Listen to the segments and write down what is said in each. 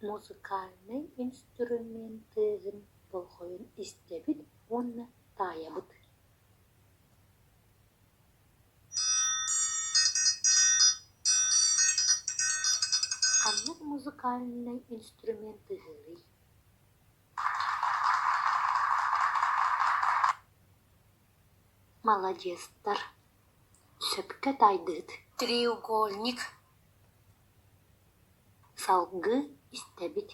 Музыкальнай инструмент тыаһын болҕойон истэбит уонна таайабыт. Ханнык музыкальнай инструмент тыаһыырый? Маладьыастар, сөпкө таайдыгыт. Треугольник. Салгыы истэбит.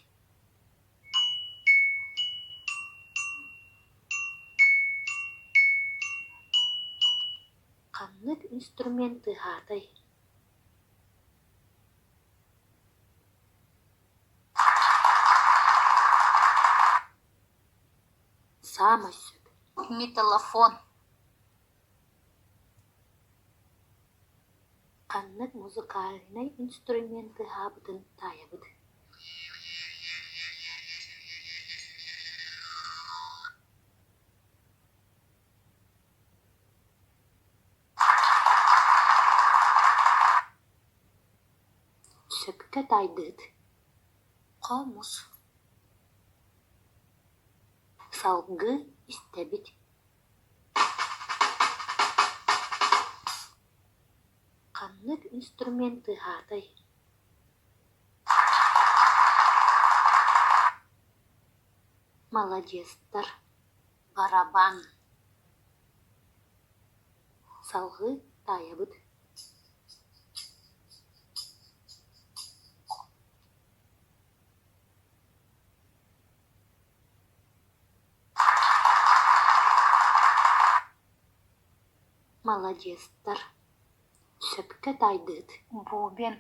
Ханнык инструмент тыаһаатай? Саамай сөп. Металлофон. Ханнык музыкальнай инструмент тыаһаабытын таайабыт. Сөпкө таайдыгыт. Хомус. Салгыы истэбит. Ханнык инструмент тыаһаатай? Маладьыастар. Барабан. Салгыы таайабыт. Маладьыастар, сөпкө таайдыгыт. Бубен.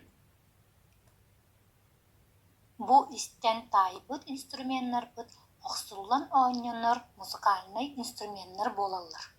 Бу истэн таайбыт инструменнарбыт охсуллан оонньонор музыкальнай инструменнар буолаллар.